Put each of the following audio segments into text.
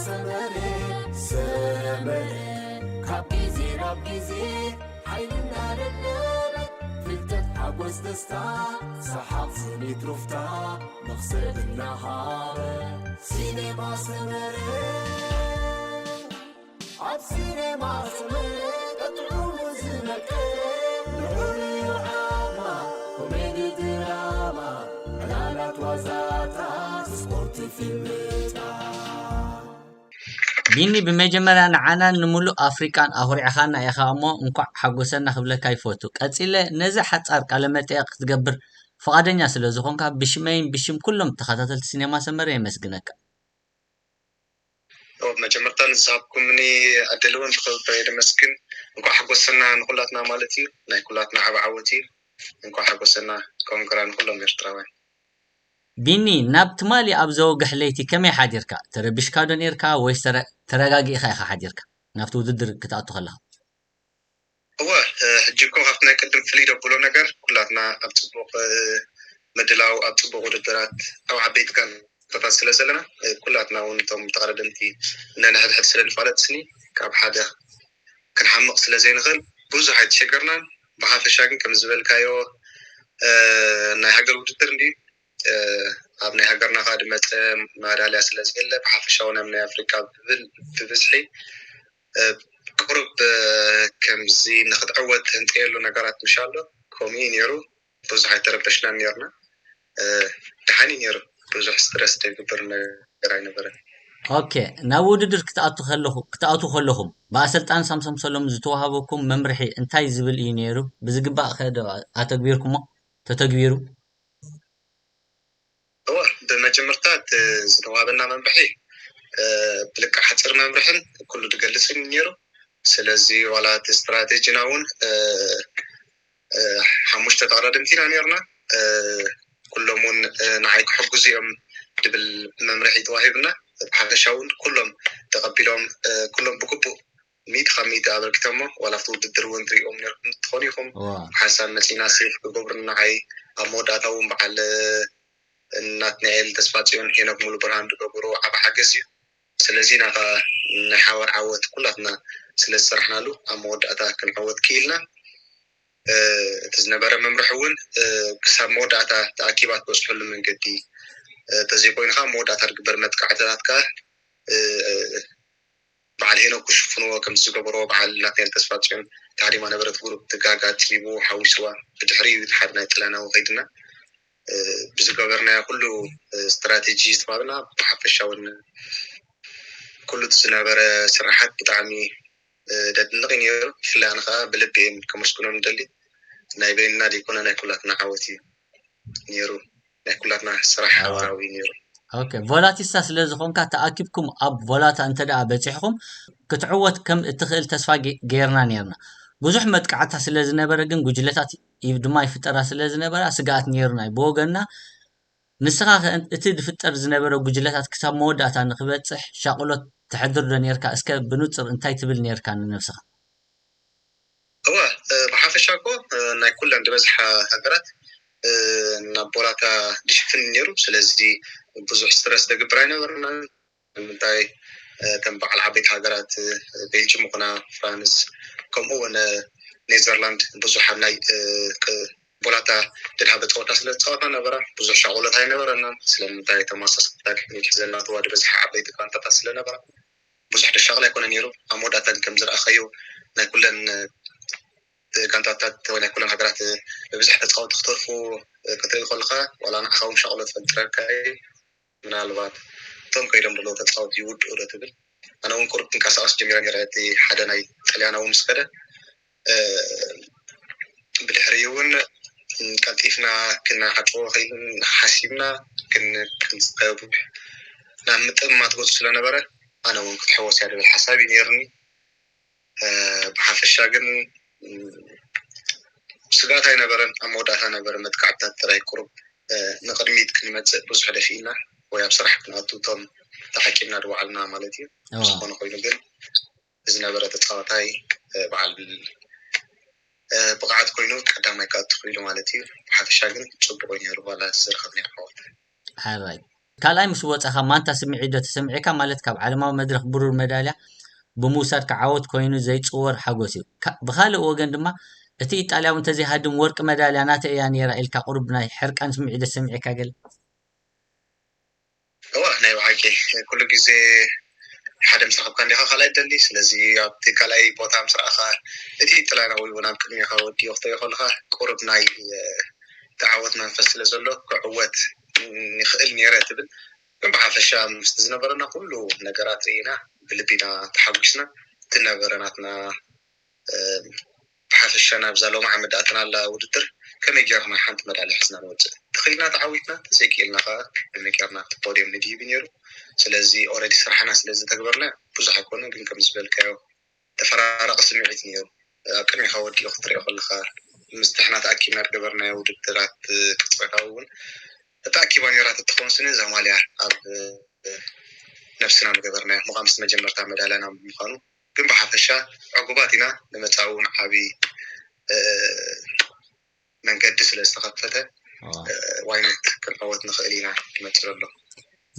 ሰመረ ሰመረ ካብ ግዜ ናብ ግዜ ሓይልና ደለበ ፍልጠት ሓጎስ ደስታ ሰሓቕ ስኒት ሩፍታ መኽሰብ እናሃበ ሲኔማ ሰመረ ኣብ ሲኔማ ሰመረ ቀጥዑ ዝመቀረ ንዑ ንዓማ ኮሜዲ ድራማ ዕላላት ዋዛታት ስፖርት ፊልምታት ቢኒ ብመጀመርያ ንዓናን ንምሉእ ኣፍሪቃን ኣኹሪዕኻና ኢኻ እሞ እንኳዕ ሓጎሰና ክብለካ ይፈቱ። ቀጺለ ነዚ ሓጻር ቃለ መጠየቕ ክትገብር ፍቓደኛ ስለ ዝኾንካ ብሽመይን ብሽም ኩሎም ተኸታተልቲ ሲኔማ ሰመረ የመስግነካ። መጀመርታ ንዝሃብኩምኒ ዕድል እውን ብኽብሪ የመስግን። እንኳዕ ሓጎሰና ንኩላትና ማለት እዩ። ናይ ኩላትና ዓቢ ዓወት እዩ። እንኳዕ ሓጎሰና። ኮንግራ ንኩሎም ኤርትራውያን። ቢኒ፣ ናብ ትማሊ ኣብ ዘወግሕ ለይቲ ከመይ ሓዲርካ? ተረቢሽካ ዶ ኔርካ ወይስ ተረ- ተረጋጊእካ ኢኻ ሓዲርካ ናብቲ ውድድር ክትኣቱ ከለኻ? እወ፣ ሕጂ እኮ ካብቲ ናይ ቅድም ፍልይ ደብሎ ነገር ኩላትና ኣብ ጽቡቕ ምድላው፣ ኣብ ጽቡቕ ውድድራት፣ ኣብ ዓበይቲ ጋንታታት ስለ ዘለና ኩላትና እውን እቶም ተቐዳደምቲ ነንሕድሕድ ስለ ንፋለጥ ስኒ ካብ ሓደ ክንሓምቕ ስለ ዘይንኽእል ብዙሕ ኣይተሸገርናን። ብሓፈሻ ግን ከም ዝበልካዮ ናይ ሃገር ውድድር እንዲ ኣብ ናይ ሃገርና ካ ድመፀ ማዳልያ ስለ ዘየለ ብሓፈሻ እውን ኣብ ናይ ኣፍሪካ ብብል ብብዝሒ ቁሩብ ከምዚ ንክትዕወት ህንጠየሉ ነገራት ምሽ ኣሎ። ከምኡ እዩ ነይሩ። ብዙሕ ኣይተረበሽናን ነርና። ደሓን እዩ ነይሩ። ብዙሕ ስትረስ ደግብር ነገር ኣይነበረን። ኦኬ፣ ናብ ውድድር ክትኣቱ ከለኹ ክትኣቱ ከለኹም ብኣሰልጣን ሳምሶም ሰሎም ዝተዋሃበኩም መምርሒ እንታይ ዝብል እዩ ነይሩ? ብዝግባእ ከ ዶ ኣተግቢርኩሞ? ተተግቢሩ? እወ፣ ብመጀመርታ እቲ ዝተዋሃበና መምርሒ ብልክዕ ሓፂር መምርሕን ኩሉ ዝገልፅን ነይሩ። ስለዚ ዋላ እቲ ስትራቴጂና እውን ሓሙሽተ ተቐዳደምቲ ኢና ነርና። ኩሎም እውን ንዓይ ክሕግዙ እዮም ዝብል መምርሒ ተዋሂብና። ብሓፈሻ እውን ኩሎም ተቐቢሎም ኩሎም ብግቡእ ሚእቲ ካብ ሚእቲ ኣበርኪቶሞ። ዋላ ኣብቲ ውድድር እውን ትሪእዎም ነርኩም ትኾኑ ኢኹም። ሓንሳብ መፂና ሴፍ ክገብሩ ንዓይ ኣብ መወዳእታ እውን በዓል ናትናኤል ተስፋፅዮን ሄኖክ ሙሉ ብርሃን ዝገብሩ ዓብ ሓገዝ እዩ። ስለዚ ኢና ከዓ ናይ ሓባር ዓወት ኩላትና ስለ ዝሰራሕናሉ ኣብ መወዳእታ ክንዕወት ክኢልና። እቲ ዝነበረ መምርሒ እውን ክሳብ መወዳእታ ተኣኪባ ትበፅሐሉ መንገዲ ተዘይኮይኑ ከዓ መወዳእታ ዝግበር መጥቃዕትታት ከዓ በዓል ሄኖክ ክሽፍንዎ ከም ዝገበሮ በዓል ናትናኤል ተስፋፅዮን ታዲማ ነበረት ጉሩፕ ትጋጋ ቲቡ ሓዊስዋ ብድሕሪኡ ሓደ ናይ ጥልያናዊ ከይድና ብዝገበርናዮ ኩሉ ስትራቴጂ ዝተባብና ብሓፈሻ እውን ኩሉ እቲ ዝነበረ ስራሓት ብጣዕሚ ደድንቕ እዩ ነይሩ። ብፍላይ ኣነ ከዓ ብልቢ እየ ከመስግኖም ንደሊ። ናይ በይንና ዘይኮነ ናይ ኩላትና ዓወት እዩ ነይሩ። ናይ ኩላትና ስራሕ ሓበራዊ ነይሩ። ኦኬ፣ ቮላቲስታ ስለ ዝኾንካ ተኣኪብኩም ኣብ ቮላታ እንተ ደኣ በጺሕኹም ክትዕወት ከም እትኽእል ተስፋ ገ- ገይርና ነይርና። ብዙሕ መጥቃዕታ ስለ ዝነበረ ግን ጉጅለታት ይ- ድማ ይፍጠራ ስለ ዝነበራ ስግኣት ነይሩና እዩ። ብወገንና ንስኻ ከ እቲ ዝፍጠር ዝነበረ ጉጅለታት ክሳብ መወዳእታ ንክበጽሕ ሻቕሎት ተሕድር ዶ ነይርካ? እስከ ብንጹር እንታይ ትብል ነይርካ ንነብስኻ? እወ ብሓፈሻ እኮ ናይ ኩለን ዝበዝሓ ሃገራት ናብ ቦላታ ድሽፍን ነይሩ። ስለዚ ብዙሕ ስትረስ ተግብር ኣይነበርናን። ንምንታይ ከም በዓል ዓበይቲ ሃገራት ቤልጅም ይኹና ፍራንስ ከምኡ እውን ኔዘርላንድ ብዙሕ ኣብ ናይ ቦላታ ደድሃበ ፀወታ ስለ ዝፃወታ ነበራ ብዙሕ ሻቁሎት ኣይነበረናን። ስለምንታይ ተመሳሳሊ ቴክኒክ ዘለዋ ዝበዝሓ ዓበይቲ ጋንታታት ስለነበራ ብዙሕ ደሻቕል ኣይኮነ ነይሩ። ኣብ መወዳእታ ግን ከም ዝረኣኻዮ ናይ ኩለን ጋንታታት ወይ ናይ ኩለን ሃገራት ብብዝሒ ተፃወቲ ክተርፉ ክትርኢ ከለካ ዋላ ንዓኻ እውን ሻቕሎ ትፈጥረካ እዩ። ምናልባት እቶም ከይዶም ዘለዉ ተፃወቲ ይውድኡ ዶ ትብል። ኣነ እውን ቁሩብ ክንቀሳቐስ ጀሚረ ነይረ። እቲ ሓደ ናይ ጥልያናዊ ምስ ከደ ብድሕሪኡ እውን ቀልጢፍና ክነዓፅዎ ኽኢልና ሓሲብና ግን ናብ ምጥማት ገፁ ስለነበረ ኣነ እውን ክትሕወስ እያ ዝብል ሓሳብ እዩ ነይርኒ። ብሓፈሻ ግን ስግኣት ኣይነበረን። ኣብ መወዳእታ ነበረ መጥቃዕትታት ጥራይ ቁሩብ ንቕድሚት ክንመፅእ ብዙሕ ደፊእና ወይ ኣብ ስራሕ ክንኣቱ እቶም ተዓቂብና ዝወዓልና ማለት እዩ። ዝኾነ ኮይኑ ግን ዝነበረ ተፃዋታይ በዓል ብቕዓት ኮይኑ ቀዳማይ ክኣቱ ክኢሉ ማለት እዩ። ብሓፈሻ ግን ፅቡቕ እዩ ነይሩ ዋላ ዝረኸብናዮ ዓወት። ሓራይ ካልኣይ ምስ ወጻኻ ማንታ ስምዒት ዶ ተሰሚዑካ? ማለት ካብ ዓለማዊ መድረኽ ብሩር መዳልያ ብምውሳድካ ዓወት ኮይኑ ዘይጽወር ሓጎስ እዩ። ካ-፣ ብኻልእ ወገን ድማ እቲ ኢጣልያዊ እንተዘይሃድም ወርቂ መዳልያ ናተይ እያ ነይራ ኢልካ ቁሩብ ናይ ሕርቃን ስምዒት ዶ ተሰሚዑካ ገለ? እወ ናይ ብሓቂ ኩሉ ግዜ ሓደ ምስ ረኸብካ እንዲኻ ካልኣይ ትደሊ። ስለዚ ኣብቲ ካልኣይ ቦታ ምስ ረኣኻ እቲ ጥላናዊ እውን ኣብ ቅድሜኻ ወዲኡ ክትሪኦ ከለኻ ቁሩብ ናይ ተዓወት መንፈስ ስለ ዘሎ ክዕወት ይኽእል ነይረ ትብል። ግን ብሓፈሻ ምስቲ ዝነበረና ኩሉ ነገራት ርኢና ብልቢ ኢና ተሓጒስና። እቲ ነበረ ናትና ብሓፈሻ ናብዛ ሎማዓ መዳእተናላ ውድድር ከመይ ጌርና ሓንቲ መዳልያ ሒዝና ንወፅእ? ተኽኢልና ተዓዊትና፣ ተዘይክኢልና ከዓ ከመይ ጌርና ኣብቲ ፖድዮም ንድይብ ነይሩ። ስለዚ ኦረዲ ስራሕና ስለ ዝተግበርና ብዙሕ ኣይኮነን፣ ግን ከም ዝበልካዮ ተፈራራቂ ስምዒት ነይሩ። ኣብ ቅድሚኻ ወዲኡ ክትሪኦ ከለኻ ምስ ንሕና ተኣኪብና ዝገበርናዮ ውድድራት ቅፅበታዊ እውን ተኣኪባ ነይራ ተትኸውን ስኒ እዛ ማልያ ኣብ ነብስና ምገበርናዮ ምዃኑ ምስ መጀመርታ መዳልያና ብምዃኑ ግን ብሓፈሻ ዕጉባት ኢና። ንመጻኢ እውን ዓቢ መንገዲ ስለ ዝተኸፈተ ዋይነት ክንዕወት ንኽእል ኢና ይመጽእ ዘሎ።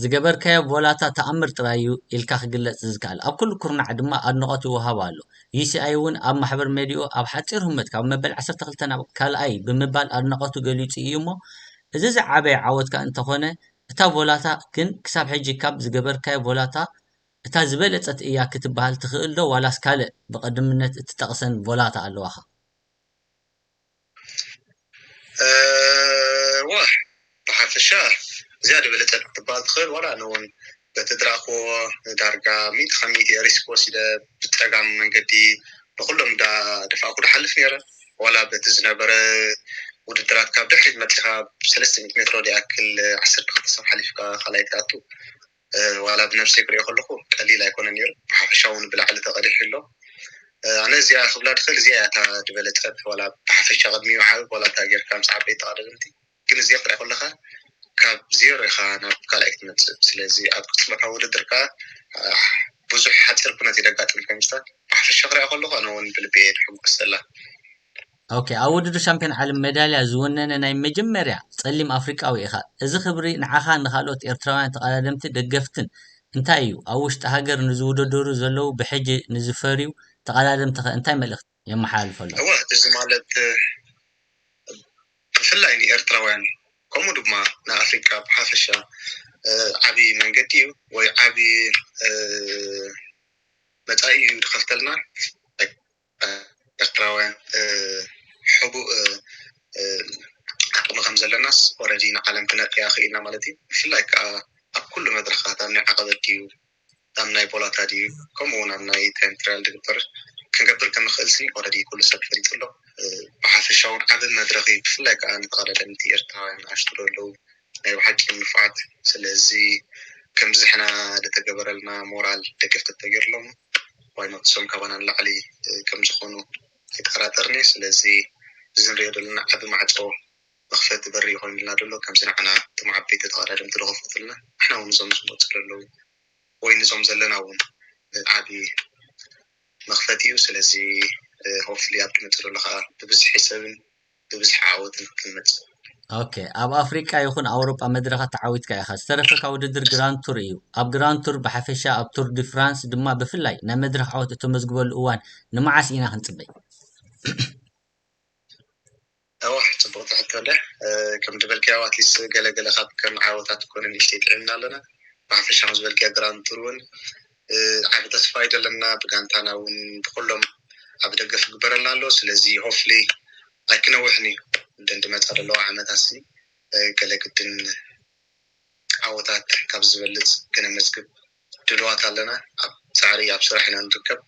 ዝገበርካዮ ቮላታ ተኣምር ጥራይ እዩ ኢልካ ክግለጽ ዝከኣል። ኣብ ኩሉ ኩርናዕ ድማ ኣድንቖት ይወሃቦ ኣሎ። ዩሲኣይ እውን ኣብ ማሕበር ሜድያኡ ኣብ ሓጺር ህሞት ካብ መበል ዓሰርተ ክልተ ናብ ካልኣይ ብምባል ኣድናቖቱ ገሊጹ እዩ እሞ፣ እዚ ዝዓበየ ዓወትካ እንተኾነ፣ እታ ቮላታ ግን ክሳብ ሕጂ ካብ ዝገበርካዮ ቮላታ እታ ዝበለጸት እያ ክትበሃል ትኽእል ዶ ዋላስ ካልእ ብቐድምነት እትጠቕሰን ቮላታ ኣለዋኻ? ዋ ብሓፈሻ እዚኣ ዝበለጸት ክትበሃል ትኽእል ዋላ ኣነ እውን በቲ ዝረኣኽዎ ዳርጋ ሚእቲ ካብ ሚእቲ ሪስክ ወሲደ ብጸጋም መንገዲ ንኩሎም እንዳደፋእኩ ድሓልፍ ነይረ። ዋላ በቲ ዝነበረ ውድድራት ካብ ድሕሪት መጺኻ ብሰለስተ ሚእቲ ሜትሮ ዝኣክል ዓሰርተ ክልተ ሰብ ሓሊፍካ ካልኣይ ክትኣቱ ዋላ ብነብሰይ ክሪኦ ከለኹ ቀሊል ኣይኮነ ነይሩ። ብሓፈሻ እውን ብላዕሊ ተቐዲሑ ኣሎ። ኣነ እዚኣ ክብላ ድኽእል እዚኣ እያ እታ ዝበለጸት ዋላ ብሓፈሻ ቅድሚኡ ዓቢ ዋላ እታ ጌርካ ምስ ዓበይቲ ተቐዳደምቲ ግን እዚኣ ክትሪኣ ከለኻ ካብ ዜሮ ኢኻ ናብ ካልኣይ ክትመጽእ። ስለዚ ኣብ ቅጽበታዊ ውድድር ከኣ ብዙሕ ሓጺር ኩነት እዩ ደጋጥም ከምስታት ብሓፈሻ ክሪኣ ከለኹ ኣነ እውን ብልቢ እየ ድሕጎስ ዘላ። ኦኬ፣ ኣብ ውድድር ሻምፒዮን ዓለም ሜዳልያ ዝወነነ ናይ መጀመርያ ጸሊም ኣፍሪቃዊ ኢኻ። እዚ ክብሪ ንዓኻን ንኻልኦት ኤርትራውያን ተቐዳደምቲ ደገፍትን እንታይ እዩ? ኣብ ውሽጢ ሃገር ንዝውድድሩ ዘለዉ ብሕጂ ንዝፈርዩ ተቐዳደምቲ ኸ እንታይ መልእኽቲ የመሓላልፈሎም? እወ፣ እዚ ማለት ብፍላይ ንኤርትራውያን ከምኡ ድማ ንኣፍሪቃ ብሓፈሻ ዓብዪ መንገዲ እዩ ወይ ዓብዪ መጻኢ እዩ ዝኸፍተልና። ኤርትራውያን ሕቡእ ዓቕሚ ከም ዘለናስ ኦረዲ ንዓለም ክነርእያ ክኢልና ማለት እዩ። ብፍላይ ከዓ ኣብ ኩሉ መድረኻት ኣብ ናይ ዓቐበት ድዩ ኣብ ናይ ቦላታ ድዩ ከምኡ እውን ኣብ ናይ ታይም ትራያል ድግበር ክንገብር ከም ንኽእል ሲ ኦረዲ ኩሉ ሰብ ፈሊጡ ኣሎ። ብሓፈሻ እውን ዓቢ መድረኽ እዩ። ብፍላይ ከዓ ንተቐዳደምቲ ኤርትራውያን ኣሽቱ ዶ ኣለዉ ናይ ብሓቂ ንፉዓት። ስለዚ ከምዚ ሕና ዝተገበረልና ሞራል ደገፍ ተተገይርሎም ዋይኖት እሶም ካባና ንላዕሊ ከም ዝኾኑ ኣይጠራጠርኒ። ስለዚ እዚ ንሪኦ ዘለና ዓቢ ማዕጾ መኽፈቲ በሪ ኮይኑልና ዘሎ ከምዚ ንዓና እቶም ዓበይቲ ተቐዳደምቲ ዝኸፈቱልና ንሕና እውን እዞም ዝመፁ ዘለዉ ወይ ንዞም ዘለና እውን ዓቢ መኽፈቲ እዩ። ስለዚ ሆፍሊ ኣብ ድመፅእ ዘሎ ከዓ ብብዝሒ ሰብን ብብዝሒ ዓወትን ክንመፅእ ኦኬ፣ ኣብ ኣፍሪቃ ይኹን ኣውሮጳ መድረኻት ተዓዊትካ ኢኻ። ዝተረፈካ ውድድር ግራንድ ቱር እዩ። ኣብ ግራንድ ቱር ብሓፈሻ ኣብ ቱር ዲ ፍራንስ ድማ ብፍላይ ናይ መድረኽ ዓወት እተመዝግበሉ እዋን ንመዓስ ኢና ክንጽበይ? እዋ ጽቡቕ ትሕቶ ኣለ። ከም ዝበልካዮ ኣትሊስት ገለገለ ካብ ከም ዓወታት ኮነ ንእሽተይ ጥዒምና ኣለና። ብሓፈሻ ከም ዝበልካዮ ግራንድ ቱር እውን ዓቢ ተስፋ እዩ ዘለና። ብጋንታና እውን ብኩሎም ዓቢ ደገፍ ይግበረልና ኣሎ። ስለዚ ሆፍሊ ኣይክነውሕን እዩ ደን ድመጻ ዘለዋ ዓመታት ሲ ገለ ግድን ዓወታት ካብ ዝበልጽ ክነመዝግብ ድልዋት ኣለና። ኣብ ጻዕሪ ኣብ ስራሕ ኢና ንርከብ።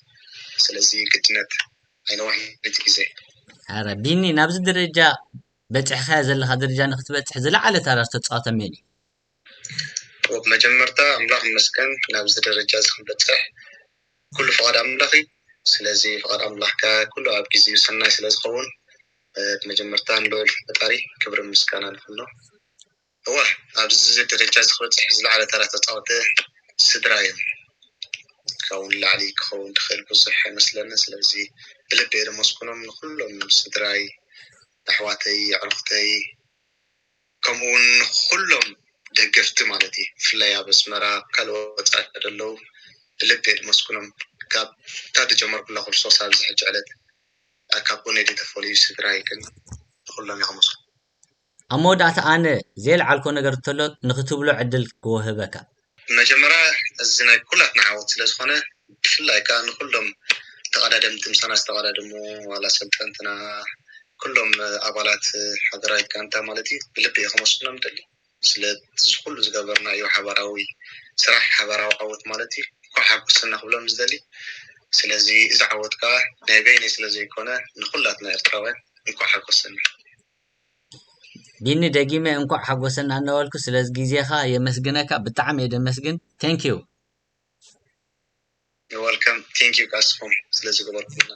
ስለዚ ግድነት ኣይነውሕን በቲ ግዜ። ኣረ ቢኒ ናብዚ ደረጃ በጺሕካዮ ዘለኻ ደረጃ ንክትበጽሕ ዝለዓለ ተራ ዝተጻወተ መን እዩ? ብመጀመርታ ኣምላኽ ይመስገን ናብዚ ደረጃ እዚ ክንበጽሕ ኩሉ ፍቓድ ኣምላኽ እዩ። ስለዚ ፍቓድ ኣምላኽ ከኣ ኩሉ ኣብ ግዜኡ ሰናይ ስለ ዝኸውን ብመጀመርታ ንልዑል ፈጣሪ ክብርን ምስጋናን ንኹኖ። እወ ኣብዚ ደረጃ እዚ ክበፅሕ ዝለዓለ ተራ ተፃወተ ስድራ እዮም። ካብኡ ንላዕሊ ክኸውን ዝኽእል ብዙሕ ኣይመስለንን። ስለዚ ብልቢ እየ ዘመስግኖም ንኩሎም ስድራይ፣ ኣሕዋተይ፣ ኣዕሩኽተይ ከምኡ እውን ንኩሎም ደገፍቲ ማለት እዩ። ብፍላይ ኣብ ኣስመራ፣ ካልእ ወጻኢ ዘለዉ ብልቢ እየ ድመስግኖም። ካብ እታ ዝጀመርኩላ ኩርሶ ክሳብ እዚ ሕጂ ዕለት ካብ ጎነይ ዘይተፈለዩ ስድራይ ግን ንኹሎም እየ ከመስግኖም። ኣብ መወዳእታ ኣነ ዘይለዓልኮ ነገር እንተሎ ንክትብሎ ዕድል ክወህበካ። መጀመርያ እዚ ናይ ኩላትና ዓወት ስለ ዝኾነ ብፍላይ ከዓ ንኩሎም ተቐዳደምቲ ምሳና ዝተቐዳደሙ ዋላ ሰልጠንትና ኩሎም ኣባላት ሓገራዊት ጋንታ ማለት እዩ ብልቢ እየ ከመስግኖም ደሊ። ስለ እዚ ኩሉ ዝገበርናዮ ሓባራዊ ስራሕ ሓባራዊ ዓወት ማለት እዩ እንኳዕ ሓጎሰና ክብሎም ዝደሊ። ስለዚ እዚ ዓወት ከዓ ናይ በይነይ ስለ ዘይኮነ ንኩላትና ኤርትራውያን እንኳዕ ሓጎሰና። ቢኒ ደጊመ እንኳዕ ሓጎሰና እናበልኩ ስለዚ ግዜኻ የመስግነካ ብጣዕሚ እየ ደመስግን thank you። You're welcome thank you ካስኩም ስለዝገበርኩምና።